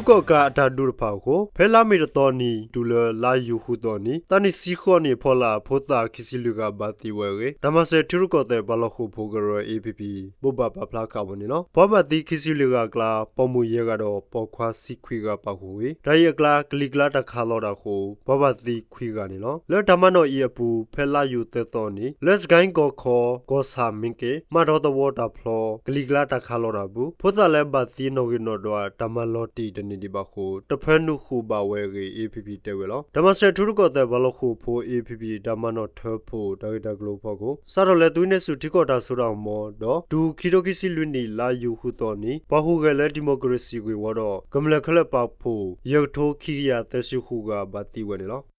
ထံရူၢ်ကီၢ်ကးအတၢ်ဒုးတဖၣ်အဃိ ဖဲလါမ့ၤတသီနံၤ တုၤလၢလါယူၤဃုသီနံၤ သးနံၣ်ဆံဃိးနံၣ်အဖီလာ် ဖိသၣ်ခံဆံလွံၢ်ဂၤဘၣ်သံဝဲအဂ့ၢ် တၢ်မၤစၢၤထံရူၢ်ကီၢ်သဲး ပှၤလီၢ်ဃိာ်ဖိကရၢ A P P ဘိးဘၣ်ပာ်ဖျါဃာ်ဝဲန့ၣ်လီၤ. ပှၤဘၣ်သံခံဆံလွံၢ်ဂၤအကျါ ပိာ်မုၣ်ယဲၢ်ဂၤဒီးပိာ်ခွါဆံခွံဂၤပာ်ဃုာ်ဝဲအံၤ တၢ်အံၤအကျါ ကလံၤကျါတၢ်ခးလီၤတၢ်အဃိ ပှၤဘၣ်သံခွံဂၤန့ၣ်လီၤ. လၢတၢ်မၤနီၣ်အံၤအပူၤ ဖဲလါယူၤသၢသီနံၤ လၢစကဲၣ်ကီၢ်ခီ ကီၢ်ဆၣ်မ့ၣ်က့ၣ် မၤထီသဝီတၢ်ဖျီ ကလံၤကျါတၢ်ခးလီၤတၢ်အပူၤ ဖိသၣ်လၢဘၣ်သံနီၣ်ဂံၢ်နီၣ်ဒွး တၢ်မၤလီၤတံၢ်တန့ၢ်ဒံးဘၣ်အဃိ တဖၢနုာ်ဃုာ်ဘၣ်ဝဲအဂ့ၢ် A P P တဲဝဲလီၤ. တၢ်မၤစၢၤထံရူၢ်ကီၢ်သဲး ပှၤလီၢ်ဃိာ်ဖိ A P P တၢ်မၤနီၣ်ထၢဖှိၣ်တၢ်ဂ့ၢ်တၢ်ကျိၤအဖီခိၣ် စးထီၣ်လၢသဝံန့ၢ်ဆူၣ်ထံကီၢ်တၢ်စိတၢ်ကမီၤဒီး တုၤခံထိခံဆံလွံၢ်နံၣ် လါယူၤဃုသီနံၤ ပှၤဟူးဂဲၤလၢဒံၣ်မိၣ်ကရ့ၣ်စံၣ်ဂ့ၢ်ဝီဒီး ကမျၢၢ်ခဲလၢာ်ပာ်ဖှိၣ် ယဲၢ်ကထိခံကယၤသၢဆံဃုဂၤဘၣ်သံဝဲန့ၣ်လီၤ.